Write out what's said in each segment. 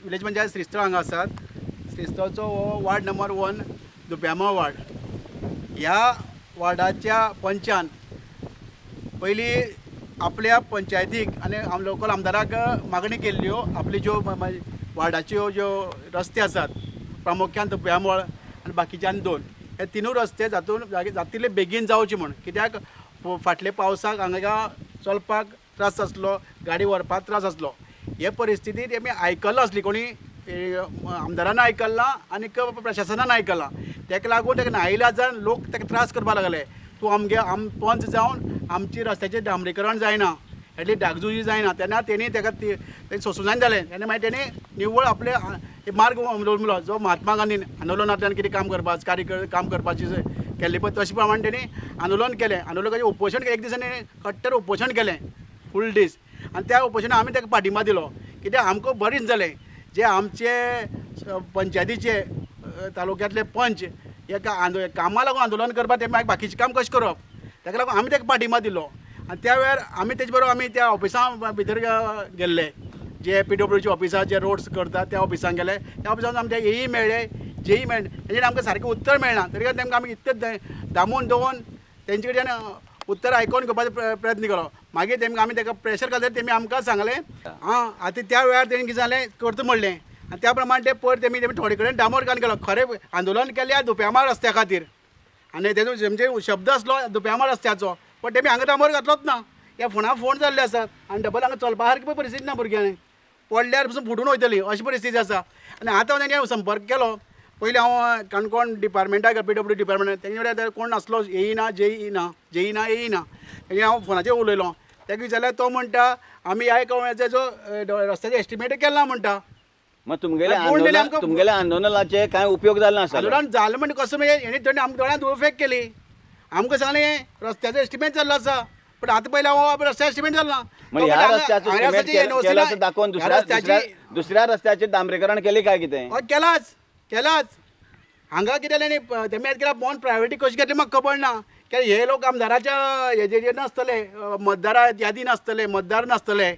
Village panchayat Shristhal हांगा आसात. श्रीस्थळचो हो वार्ड नंबर 1 दुप्यामा वार्ड. ह्या वार्डाच्या पंचान पयलीं आपल्या पंचायतीक आनी लोकल आमदाराक मागणी केल्ल्यो आपली ज्यो वार्डाच्यो ज्यो रस्ते आसात प्रामुख्यान दुप्यामळ आनी बाकीच्यान 2 हे तिनूय रस्ते जातून जातिल्ले बेगीन जावचे म्हूण. कित्याक फाटले पावसाक हांगा चलपाक त्रास आसलो, गाडी व्हरपाक त्रास आसलो. हे परिस्थितीत आमी आयकलां आसली कोणी आमदारान आयकलां आनी प्रशासनान आयकलां. ताका लागून ताका नाइलाजान लोक ताका त्रास करपाक लागले. तूं आमगे आम पंच जावन आमची रस्त्याचें डांबरीकरण जायना, एटली डागजुजी जायना, तेन्ना तेणी ताका तें सोंसूं जायना जालें. तेन्ना मागीर तेणी निव्वळ आपले मार्ग अवलंबलो जो महात्मा गांधीन आंदोलनांतल्यान कितें काम करपाक कार्य काम करपाची केल्ली पळय तशें प्रमाणे तेणी आंदोलन केलें. आंदोलनाचें उपोशण एक दिसांनी कट्टर उपोशण केलें फूल दीस. आनी त्या उपोशणाक आमी ताका पाठिंबा दिलो. कित्याक आमकां बरें जालें जे आमचे पंचायतीचे तालुक्यांतले पंच हे कामा लागून आंदोलन करपाक ते मागीर बाकीचें काम कशें करप, ताका लागून आमी ताका पाठिंबा दिलो. आनी त्या वेळार आमी तेजे बरोबर आमी त्या ऑफिसां भितर गेल्ले, जे पीडब्ल्यूचे ऑफिसां जे रोड्स करता त्या ऑफिसान गेले. त्या ऑफिसान आमचे एई मेळ्ळे, जेई मेळ्ळे, तेजेर आमकां सारकें उत्तर मेळना. तरी तेमकां आमी इतलें दामून दवरून तेंचे कडल्यान उत्तर आयकून घेवपाचो प्रयत्न केलो. मागीर तेमकां आमी ताका प्रेशर घातलें, तेमी आमकां सांगलें आं आतां त्या वेळार तेणी कितें जालें करता म्हणलें. आनी त्या प्रमाणे ते पयर तेमी थोडे कडेन डांबर घालून गेलो. खरें आंदोलन केलें दुप्यामा रस्त्या खातीर आनी तेजो म्हणजे शब्द आसलो दुप्यामा रस्त्याचो, पण तेमी हांगा डांबर घातलोच ना. ह्या फोणा फोण जाल्ले आसात आनी डबल हांगा चलपा सारकी परिस्थिती ना. भुरग्यांनी पडल्यार पसून फुटून वयतली अशी परिस्थिती आसा. आनी आतां तेणी संपर्क केलो. पयलीं हांव काणकोण डिपार्टमेंटाक पीडब्ल्यू डिपार्टमेंटाक तेंचे कडेन कोण नासलो, येयना जेई ना, जेई ना येयना. तेणी हांव फोनाचेर उलयलो. ताका विचारल्यार तो म्हणटा आमी ह्या एका जो रस्त्याचें एस्टिमेट केला म्हणटा. मग तुमगेले आंदोलनाचे कांय उपयोग जालो ना? आंदोलन जालें म्हणजे कसो म्हणजे हेणी तेणी आमकां दोळ्यांत धुळफेक केली. आमकां सांगलें रस्त्याचें एस्टिमेट जाल्लो आसा, पूण आतां पयलें हांव रस्त्याचें एस्टिमेट जालां. ह्या दाखोवन दुसऱ्या रस्त्याचें डांबरीकरण केलें काय कितें? हय केलाच केलाच. हांगा कितें जालें न्ही तेमी केला बॉन्ड प्रायवेटी कशी घेतली म्हाका खबर ना. कित्याक हे लोक आमदाराच्या हेजेर नासतले, मतदारा यादी नासतले, मतदार नासतले,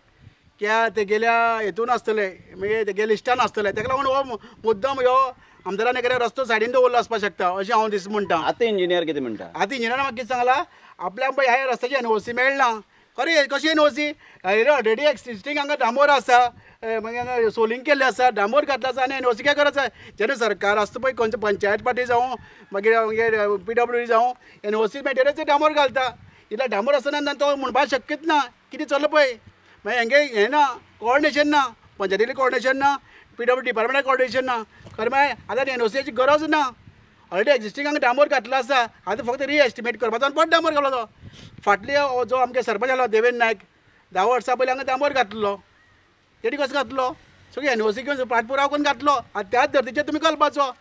किंवा तेगेल्या हेतून आसतले म्हणजे तेगे लिस्टान आसतले. ताका लागून हो मुद्दम ह्यो आमदारान एखाद्या रस्तो सायडीन दवरलो आसपाक शकता अशें हांव दीस म्हणटा. आतां इंजिनियर कितें म्हणटा? आतां इंजिनियरान म्हाका कितें सांगलां, आपल्याक पळय ह्या रस्त्याची एनओसी मेळना. खरें कशी एनओसी? ऑलरेडी एक्सिस्टींग हांगा डांबर आसा, मागीर हांगा सोलिंग केल्लें आसा, डांबर घातलो आसा आनी एनओसी काय गरज आसा? जेन्ना सरकार आसता पळय खंयचे पंचायत पार्टी जावं मागीर मागीर पीडब्ल्यू डी जावं एनओसी मेळटकच ते डांबर घालता. इतलो डांबर आसतना तो म्हणपाक शक्यच ना कितें चल्लां पळय. मागीर हेंगे हें ना, कोऑर्डिनेशन ना, पंचायतीचें कोऑर्डिनेशन ना, पीडब्ल्यू डिपार्टमेंटाक कोऑर्डिनेशन ना. खरें म्हळ्यार आतां एनओसीची गरज ना. ऑलरेडी एक्जिस्टींग हांगा डांबर घातलो आसा, आतां फक्त रिएस्टिमेट करपाचो आनी परत डांबर घालपाचो. फाटले जो आमगे सरपंच आसलो देवेंद्र नायक 10 वर्सां पयलीं हांगा डांबर घातलो, तेणी कसो घातलो? सगळी एनओसी घेवन पाठपुराव करून घातलो. आनी त्याच धर्तीचेर तुमी घालपाचो.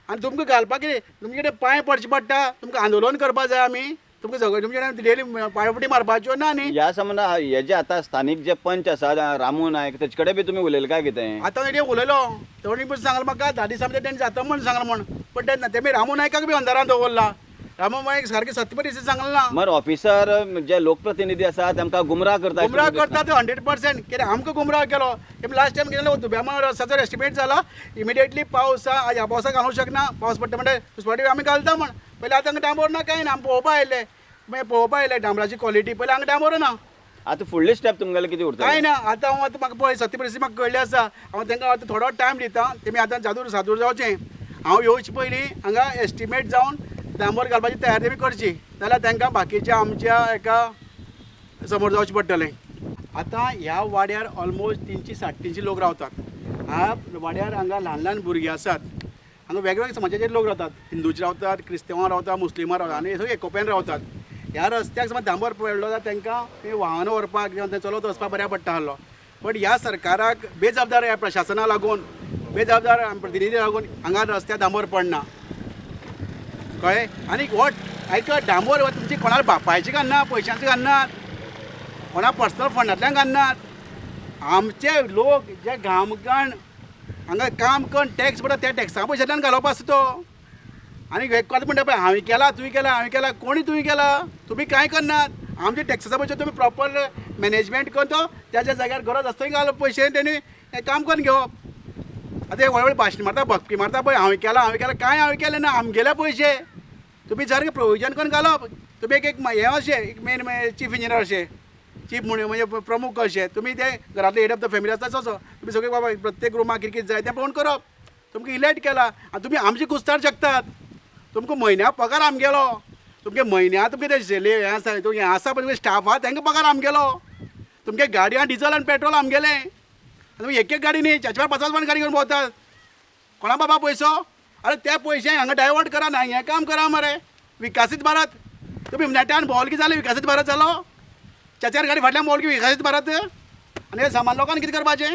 आनी तुमकां घालपाक कितें तुमचे कडेन पांय पडचें पडटा, तुमकां आंदोलन करपाक जाय. आमी तुमकां सगळें तुमचे कडेन डेली पांयपटी मारपाच्यो ना न्ही. ह्या संबंदान हे जे आतां स्थानीक जे पंच आसा रामू नायक तेचे कडेन बी तुमी उलयले काय कितें? आतां तेणी उलयलो, तेणी पण सांगलें म्हाका 10 दिसां भितर तेणी जाता म्हूण सांगलें म्हूण, पण तेन्ना तेमी रामू नायकाक बी अंधारान दवरला. रामू नायक सारकें सत्य परिस्थिती सांगलें ना. मग ऑफिसर जे लोकप्रतिनिधी आसा तेमकां गुमराह करता, गुमराह करता ते 100%. कित्याक आमकां गुमराह केलो. तेमी लास्ट टायम कितें जालें दुब्यामा रस्त्याचो एस्टिमेट जाला, इमिडिएटली पावस आसा, ह्या पावसाक घालूंक शकना, पावस पडटा म्हणटा दुसरे आमी घालता म्हूण. पयलीं आतां हांगा डांबर ना कांय ना. आमी पळोवपा आयले, मागीर पळोवपा आयले डांबराची क्वॉलिटी, पयलीं हांगा डांबर ना. आतां फुडली स्टेप तुमगेले कितें उरता? कांय ना. आतां हांव आतां म्हाका पळय सत्य परिस्थिती म्हाका कळ्ळी आसा. हांव तांकां आतां थोडो टायम दिता, तेमी आतां जादूर सादूर जावचें. हांव येवचे पयलीं हांगा एस्टिमेट जावन डांबर घालपाची तयारी तेमी करची, जाल्यार तांकां बाकीच्या आमच्या एका समोर जावचें पडटलें. आतां ह्या वाड्यार ऑलमोस्ट 300 350 लोक रावतात. ह्या वाड्यार हांगा ल्हान ल्हान भुरगीं आसात, हांगा वेगवेगळे समाजाचे लोक रावतात, हिंदूचे रावतात, क्रिस्तांव रावतात, मुस्लिमां रावतात आनी सगळे एकोप्यान रावतात. ह्या रस्त्याक समज डांबर पडलो जाल्यार तांकां वाहन व्हरपाक किंवा चलत वचपाक बऱ्याक पडटा आहलो. पण ह्या सरकाराक बेजबाबदार ह्या प्रशासनाक लागून, बेजबाबदार प्रतिनिधी लागून हांगा रस्त्यार डांबर पडना. कळ्ळें? आनी what आयक डांबर तुमची कोणाक बापायचे घालना, पयशांचे घालनात, कोणा पर्सनल फंडांतल्यान घालनात. आमचे लोक जे घाम हांगा काम करून टॅक्स पडटा त्या टॅक्सा पयशांतल्यान घालप आसा तो. आनी कत म्हणटा पळय हांवें केला, तुवें केला, हांवें केला, कोणी तुवें केला, तुमी कांय करनात. आमचे टॅक्साचो पयशे तुमी प्रॉपर मॅनेजमेंट करून तो त्याच्या जाग्यार गरज आसता घाल पयशे तेणी काम करून घेवप. आतां हे व्हड व्हड भाशण मारता, भपकी मारता पळय, हांवें केलां हांवें केलां, कांय हांवें केलें ना, आमगेले पयशे तुमी सारकें प्रोविजन करून घालप. तुमी एक एक हें अशें एक मेन चीफ इंजिनियर अशें चीफ म्हणून म्हणजे प्रमुख अशें तुमी ते घरांतले हेड ऑफ the family आसता तसो तुमी सगळे बाबा प्रत्येक रुमाक कितें कितें जाय तें पळोवन करप. तुमकां इलेक्ट केला आनी तुमी आमचे कुस्तार शकतात. तुमकां म्हयन्या पगार आमगेलो, तुमगे म्हयन्या तुमगे ते हें आसा हें आसा पळय तुमगे स्टाफ आहा तांकां पगार आमगेलो, तुमगे गाडयां डिजल आनी पेट्रोल आमगेलें. आनी तुमी एक एक गाडी न्ही, 4 4 5 5 गाडी घेवन भोंवतात. कोणा बाबा पयसो? अरे ते पयशे हांगा डायवर्ट करा ना, हें काम करा मरे. विकसीत भारत तुमी नेटान भोंवल की जालें विकसीत भारत जालो? 4 4 गाडी फाटल्यान भोंवल की विकसीत भारत? आनी हे सामान्य लोकांक कितें करपाचें?